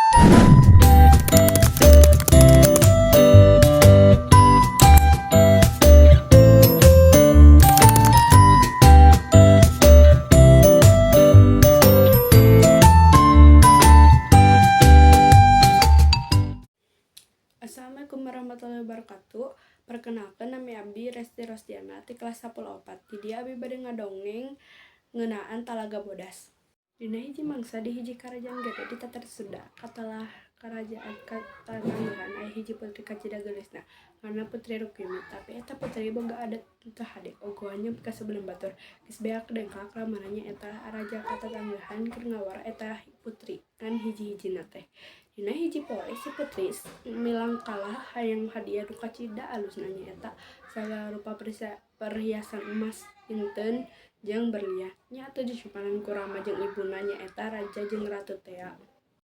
Assalamualaikum warahmatullahi wabarakatuh. Perkenalkan, nami abdi Resti Rostiana ti kelas 10 opat. Di dieu abi bade ngadongeng ngeunaan Talaga Bodas. Dina hiji mangsa di hiji karajaan gede di Tatar Sunda, katelah karajaan katatanggehan aya hiji putri kacida geulisna, ngaranna Putri Rukmini. Tapi eta putri boga adat teu hade, ogohan jeung pikasebeleun batur. Geus beak dengkak ramana nyaeta raja katatanggehan keur ngawara eta putri ngan hiji-hijina teh. Dina hiji poe si putri milangkalah hayang hadiah nu kacida alusna nyaeta sagala rupa perhiasan emas, inten jeung berlian. Nya atuh disimpanan ku rama jeung ibuna nyaeta raja jeung ratu tea.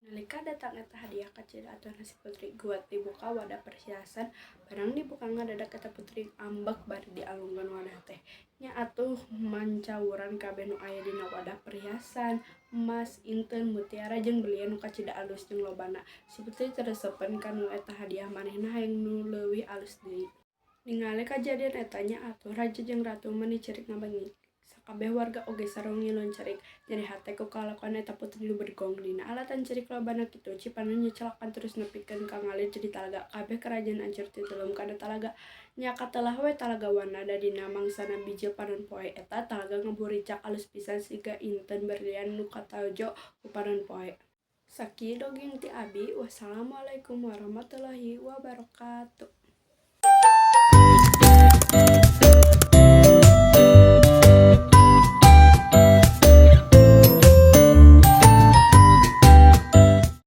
Nalika datang eta hadiah kacida atuhna si putri guat dibuka wadah perhiasan, barang dibuka ngadadak eta putri ambek bari dialungkeun wadah teh. Nya atuh mancawuran kabeh nu aya dina wadah perhiasan, emas, inten, mutiara jeung berlian nu kacida alus jeung lobana. Si putri teu resepeun kana eta hadiah manehna hayang nu leuwih alus deui. Ningali kajadian eta nya atuh raja jeung ratu meuni cerik ngabengik. Sakabeh warga oge sarua ngiluan cerik, nyeri hate ku kalakuan eta putri nu bedgong. Dina alatan cerik lobana kitu, cipanon nyecelakan terus nepikeun ka ngalir jadi talaga. Kabeh karajaan ancur titulum kana talaga. Nya katelah we Talaga Wana da dina mangsana bijil panon poe eta talaga ngaburicak alus pisan siga inten berlian nu katajo ku panon poe. Sakieu dongeng ti abi, wassalamualaikum warahmatullahi wabarakatuh.